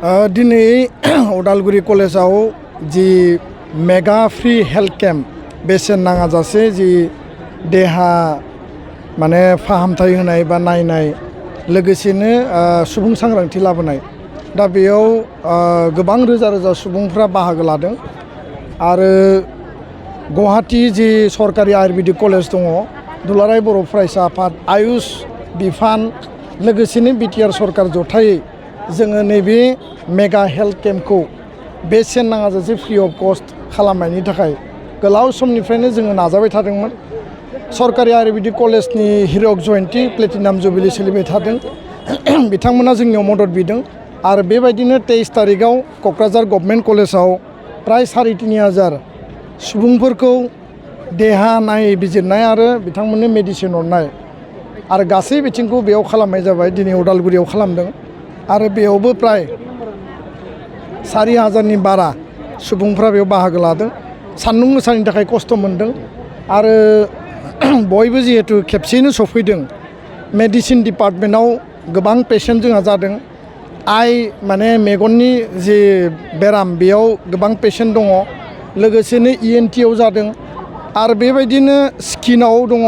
दिनै उदालगुरि कलेजाव जि mega free health camp बेसेन नाङाजासे जि देहा माने फाहामथाय होनाय बा नायनाय लोगोसेनो सुबुं सांग्रांथि लाबोनाय दा बेयाव गोबां रोजा रोजा सुबुंफ्रा बाहागो लादों आरो गुवाहाटी जि सरकारि आयुर्वेदिक कलेज दङ दुलाराय बर' फरायसा आफाद आयुष बिफान लोगोसेनो बिटिआर सरकार जथायै जोङो नैबे मेगा हेल्थ केम्पखौ बेसेन नाङाजासे फ्रि अफ कस्ट खालामनायनि थाखाय गोलाव समनिफ्रायनो जोङो नाजाबाय थादोंमोन। सरकारि आयुर्वेदिक कलेजनि हिरक जयन्ती प्लेटिनाम जुबिलि सोलिबाय थादों बिथांमोना जोंनियाव मदद बिदों आरो बेबायदिनो 23 तारिखआव क'क्राझार गभर्नमेन्ट कलेजाव प्राय 3,500 सुबुंफोरखौ देहा नायबिजिरनाय आरो बिथांमोननो मेडिसिन हरनाय आरो गासै बिथिंखौ बेयाव खालामनाय जाबाय। दिनै उदालगुरियाव खालामदों आरो बेयावबो प्राय 4,000नि बारा सुबुंफ्रा बेयाव बाहागो लादों। सान्दुं गोसानि थाखाय खस्थ' मोनदों आरो बयबो जिहेतु खेबसेयैनो सफैदों मेडिसिन डिपार्टमेन्टआव गोबां पेसेन्ट जोंहा जादों। माने मेगननि जे बेराम बेयाव गोबां पेसेन्ट दङ, लोगोसेनो ENTआव जादों आरो बेबायदिनो स्किनाव दङ,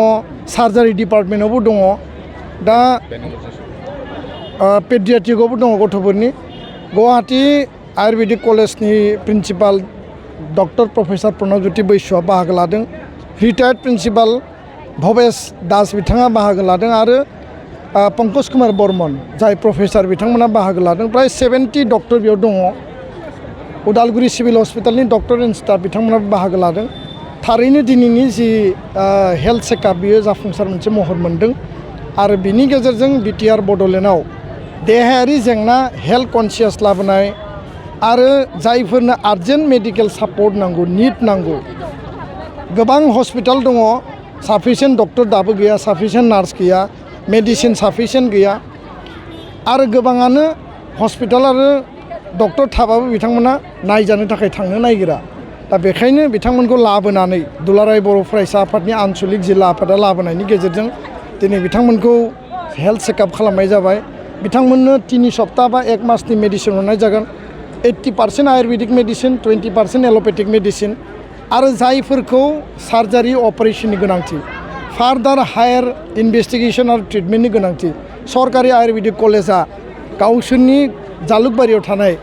सार्जारि डिपार्टमेन्टआवबो दङ, दा पेडियाट्रिकआवबो दङ गथ'फोरनि। गुवाहाटी आयुर्वेदिक कलेजनि प्रिन्सिपाल डक्टर प्रफेसर प्रणबज्योति बैसुआ बाहागो लादों, रिटायार्ड प्रिन्सिपाल भबेश दास बिथाङा बाहागो लादों आरो पंकज कुमार बर्मन जाय प्रफेसर बिथांमोना बाहागो लादों। प्राय 70 डक्टर बेयाव दङ। उदालगुरि सिभिल हस्पिटालनि डक्टर एन्ड स्टाफ बिथांमोनाबो बाहागो लादों। थारैनो दिनैनि जि हेल्थ चेकआप बियो जाफुंसार मोनसे महर मोन्दों आरो बिनि गेजेरजों बिटिआर बड'लेण्डआव देहायारि जेंना हेल्थ कनसियास लाबोनाय आरो जायफोरनो आर्जेन्ट मेडिकेल सापर्ट नांगौ, निड नांगौ, गोबां हस्पिटाल दङ, साफिसियेन्ट डक्टर दाबो गैया, साफिसियेन्ट नार्स गैया, मेडिसिन साफिसियेन्ट गैया आरो गोबाङानो हस्पिटाल आरो डक्टर थाबाबो बिथांमोना नायजानो थाखाय थांनो नागिरा। दा बेखायनो बिथांमोनखौ लाबोनानै दुलाराय बर' फरायसा आफादनि आनसलिक जिल्ला आफादा लाबोनायनि गेजेरजों दिनै बिथांमोनखौ हेल्थ चेकआप खालामनाय जाबाय। बिथांमोननो 3 सप्ताह बा 1 मासनि मेडिसिन हरनाय जागोन। 80% आयुर्वेदिक मेडिसिन, 20% एल'पेथिक मेडिसिन आरो जायफोरखौ सार्जारि अपारेशननि गोनांथि, फार्दार हायार इनभेस्टिगेसन आरो ट्रिटमेन्टनि गोनांथि, सरकारि आयुर्वेदिक कलेजा गावसोरनि जालुकबारियाव थानाय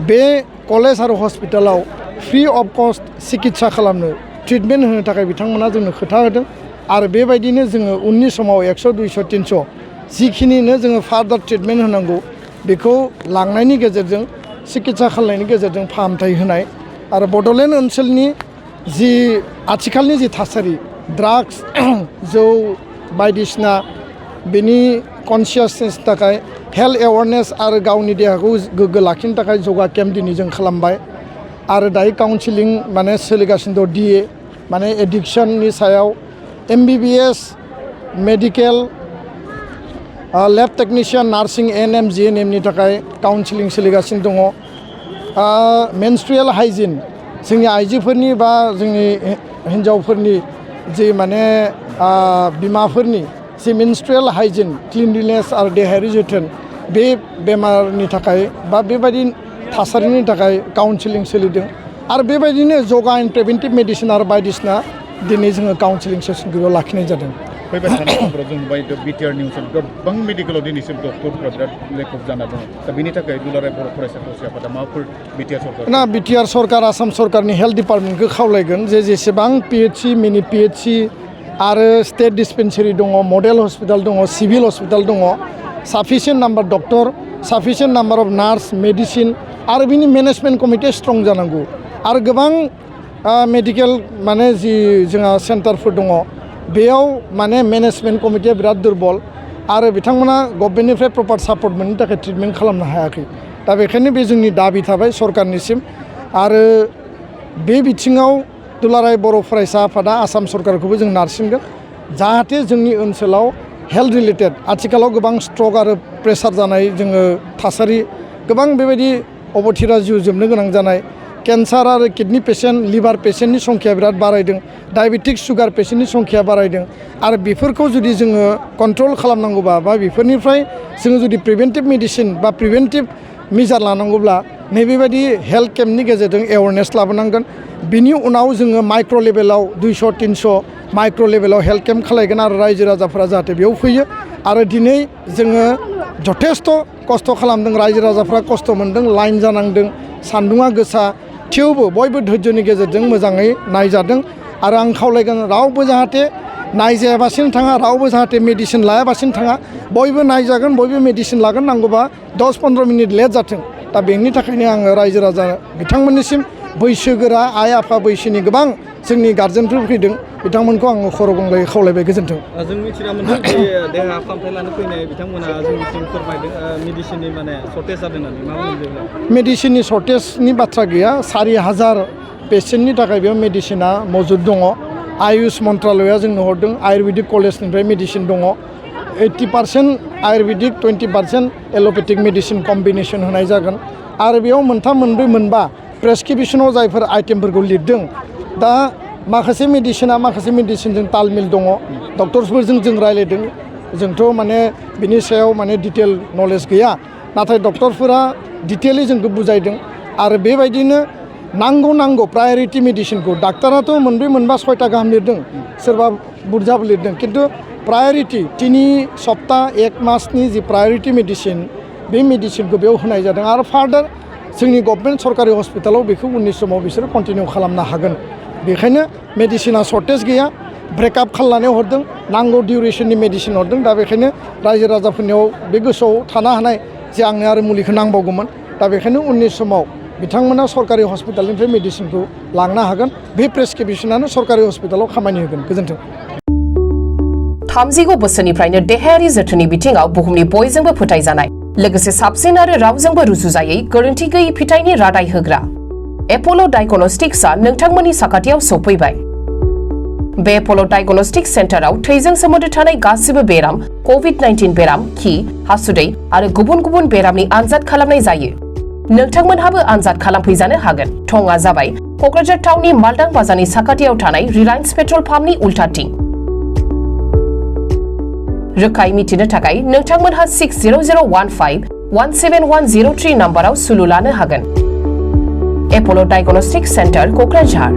बे कलेज आरो हस्पिटालाव फ्रि अफ कस्ट सिकित्सा खालामनो, ट्रिटमेन्ट होनो थाखाय बिथांमोना जोंनो खोथा होदों आरो बेबायदिनो जोङो उननि समाव 100, 200, 300 जिखिनिनो जोङो फार्दार ट्रिटमेन्ट होनांगौ बेखौ लांनायनि गेजेरजों सिकित्सा खालामनायनि गेजेरजों फाहामथाय होनाय आरो बड'लेण्ड ओनसोलनि जि आथिखालनि जि थासारि, ड्राग्स जौ बायदिसिना बेनि कनसियासनेसनि थाखाय हेल्थ एवारनेस आरो गावनि देहाखौ गोग्गो लाखिनो थाखाय जगा केम्प दिनै जों खालामबाय आरो दायो काउन्सिलिं माने सोलिगासिनो दं। DA माने एडिक्सननि सायाव, MBBS मेडिकेल लेब टेकनिशियान, नार्सिं, ANM, GNMनि थाखाय काउन्सिलिं सोलिगासिनो दङ। मेनस्ट्रुयेल हाइजिन जोंनि आइजोफोरनि बा जोंनि हिन्जावफोरनि जि माने बिमाफोरनि जि मेनस्ट्रुयेल हाइजिन, क्लिनलिनेस आरो देहायारि जोथोन, बे बेमारनि थाखाय बा बेबायदि थासारिनि थाखाय काउन्सिलिं सोलिदों आरो बेबायदिनो जगा एन्ड प्रिभेन्टिभ मेडिसिन आरो बायदिसिना दिनै जोङो काउन्सिलिं सेसनखौ लाखिनाय जादों। फैबाय थानाय समफोराव जों नुबाय बिटिआरनि ओनसोलाव गोबां मेडिकेलाव दिनैसिम डक्टरफोरा बिराद लेखब जाना दङ। दा बेनि थाखाय दुलाराय बर' फरायसा आफादा माबाफोर बिटिआर सरकार आसाम सरकारनि हेल्थ डिपार्टमेन्टखौ खावलायगोन जे जेसेबां PHC, मिनि PHC आरो स्टेट डिस्पेन्सारि दङ, मडेल हस्पिटाल दङ, सिभिल हस्पिटाल दङ, sufficient number doctor, sufficient number of nurse, medicine आरो बिनि मेनेजमेन्ट कमिटिया स्ट्रं जानांगौ आरो गोबां मेडिकेल माने जि जोंहा सेन्टारफोर दङ बेयाव माने मेनेजमेन्ट कमिटिया बिराद दुरबल आरो बिथांमोना गभर्नमेन्टनिफ्राय प्रपार सापर्ट मोननो थाखाय ट्रिटमेन्ट खालामनो हायाखै। दा बेखायनो बे जोंनि दाबि थाबाय सरकारनिसिम आरो बे बिथिङाव दुलाराय बर' फरायसा आफादा आसाम सरकारखौबो जों नारसिनगोन जाहाथे जोंनि ओनसोलाव हेल्थ रिलेटेड आथिखालाव गोबां स्ट्रक आरो प्रेसार जानाय जोङो थासारि, गोबां बेबायदि अबथिरा जिउ जोबनो गोनां जानाय, केन्सार आरो किडनि पेसेन्ट, लिभार पेसेन्टनि संख्या बिराद बारायदों, डायबेटिक सुगार पेसेन्टनि संख्या बारायदों आरो बेफोरखौ जुदि जोङो कन्ट्रल खालामनांगौबा बा बेफोरनिफ्राय जोङो जुदि प्रिभेन्टिभ मेडिसिन बा प्रिभेन्टिभ मिजार लानांगौब्ला नैबेबायदि हेल्थ केम्पनि गेजेरजों एवारनेस लाबोनांगोन बिनि उनाव जोङो माइक्र' लेभेलाव 200-300 माइक्र' लेभेलाव हेल्थ केम्प खालायगोन आरो रायजो राजाफोरा जाहाथे बेयाव फैयो आरो दिनै जोङो जथेस्थ' खस्थ' खालामदों रायजो राजाफ्रा खस्थ' मोनदों लाइन जानांदों सान्दुङा गोसा थेवबो बयबो धैर्यनि गेजेरजों मोजाङै नायजादों आरो आं खावलायगोन रावबो जाहाथे नायजायाबासिनो थाङा रावबो जाहाथे मेडिसिन लायाबासिनो थाङा बयबो नायजागोन बयबो मेडिसिन लागोन नांगौबा 10-15 मिनिट लेट जाथों दा बेनि थाखायनो आङो रायजो राजा बिथांमोननिसिम बैसोगोरा आइ आफा बैसोनि गोबां जोंनि गार्जेनफोर फैदों बिथांमोनखौ आङो खर' गंग्लायै खावलायबाय गोजोन्थों। जों मिथिना मोनदों देहा फाहामथाय लानो फैनाय बिथांमोना जोंनिसिम फोरमायदों मेडिसिननि माने सर्टेज जादों होननानै मा बुंदों? मेडिसिननि सर्टेजनि बाथ्रा गैया 4,000 पेसेन्टनि थाखाय बेयाव मेडिसिना मौजुद दङ आयुष मन्त्रालया जोंनो हरदों आयुर्वेदिक कलेजनिफ्राय मेडिसिन दङ 80% आयुर्वेदिक 20% एल'पेथिक मेडिसिन कम्बिनेसन होनाय जागोन आरो बेयाव मोनथाम मोनब्रै मोनबा प्रेसक्रिपसनाव जायफोर आइटेमफोरखौ लिरदों दा माखासे मेडिसिनजों तालमिल दङ डक्टरफोरजों जों रायज्लायदों जोंथ' माने बिनि सायाव माने डिटेल नलेज गैया नाथाय डक्टरफोरा डिटेलै जोंखौ बुजायदों आरो बेबायदिनो नांगौ प्रायरिटि मेडिसिनखौ डाक्टाराथ' मोनब्रै मोनबा 6टा गाहाम लिरदों सोरबा बुरजाबो लिरदों खिन्थु प्रायरिटि 3 सप्ता 1 मासनि जि प्रायरिटि मेडिसिन बे मेडिसिनखौ बेयाव होनाय जादों आरो फार्दार जोंनि गभर्नमेन्ट सरकारि हस्पिटालाव बेखौ उननि समाव बिसोरो कन्टिनिउ खालामनो हागोन बेखायनो मेडिसिना सर्टेज गैया ब्रेकआप खालामनानै हरदों नांगौ डिउरेसननि मेडिसिन हरदों दा बेखायनो रायजो राजाफोरनियाव बे गोसोआव थानो हानाय जे आंनो आरो मुलिखौ नांबावगौमोन दा बेखायनो उननि समाव बिथांमोना सरकारि हस्पिटालनिफ्राय मेडिसिनखौ लांनो हागोन बे प्रेसक्रिपसनानो सरकारि हस्पिटालाव खामानि होगोन गोजोन्थों। 30 बोसोरनिफ्रायनो देहायारि जोथोननि बिथिङाव बुहुमनि बयजोंबो फोथायजानाय लोगोसे साबसिन आरो रावजोंबो रुजुजायै गोरोन्थि गैयै फिथाइनि रादाय होग्रा एप'ल' डायग्नोस्टिक्सआ नोंथांमोननि साखाथियाव सौफैबाय। बे एप'ल' डायग्नोस्टिक्स सेन्टाराव थैजों सोमोन्दो थानाय गासिबो बेराम कभिड-19 बेराम खि हासुदै आरो गुबुन गुबुन बेरामनि आनजाद खालामनाय जायो। नोंथांमोनहाबो आनजाद खालामफैजानो हागोन। थंआ जाबाय क'क्राझार टाउननि मालदां बाजारनि साखाथियाव थानाय रिलायन्स पेट्रल पाम्पनि उल्टाथिं। रोखायै मिथिनो थाखाय नोंथांमोनहा 60015-17103 नाम्बाराव सुलु लानो हागोन। एप'ल' डायग्नोस्टिक्स सेन्टार क'क्राझार।